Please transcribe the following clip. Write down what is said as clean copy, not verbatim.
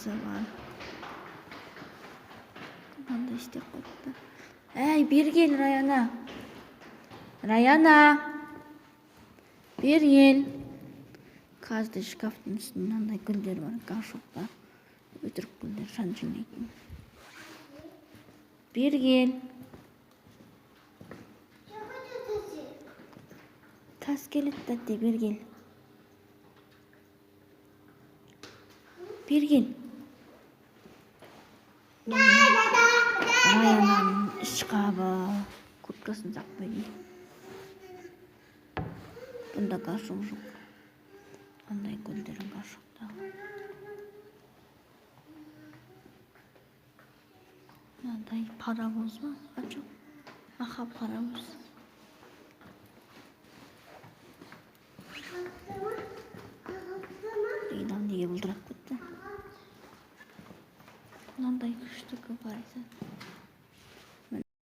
Бар, мынандай істеп қойыпты. Әй, бері кел, Раяна, Раяна, бері кел. Каждый шкафтың үстінде мынандай гүлдер бар, горшок бар, өтірік гүлдер, жан жинайтын. Бері кел. Тас келеді, тәте, бері кел, бері кел. Раянаның шкабы, курткасын салып қойдым. Бұнда горшок жоқ, андай гүлдер горшоктағы. Мынандай паровоз ба? А, жоқ, аха, паровоз. Мынау неге бұлдырап кетті? Мынандай күшті, қарайсың.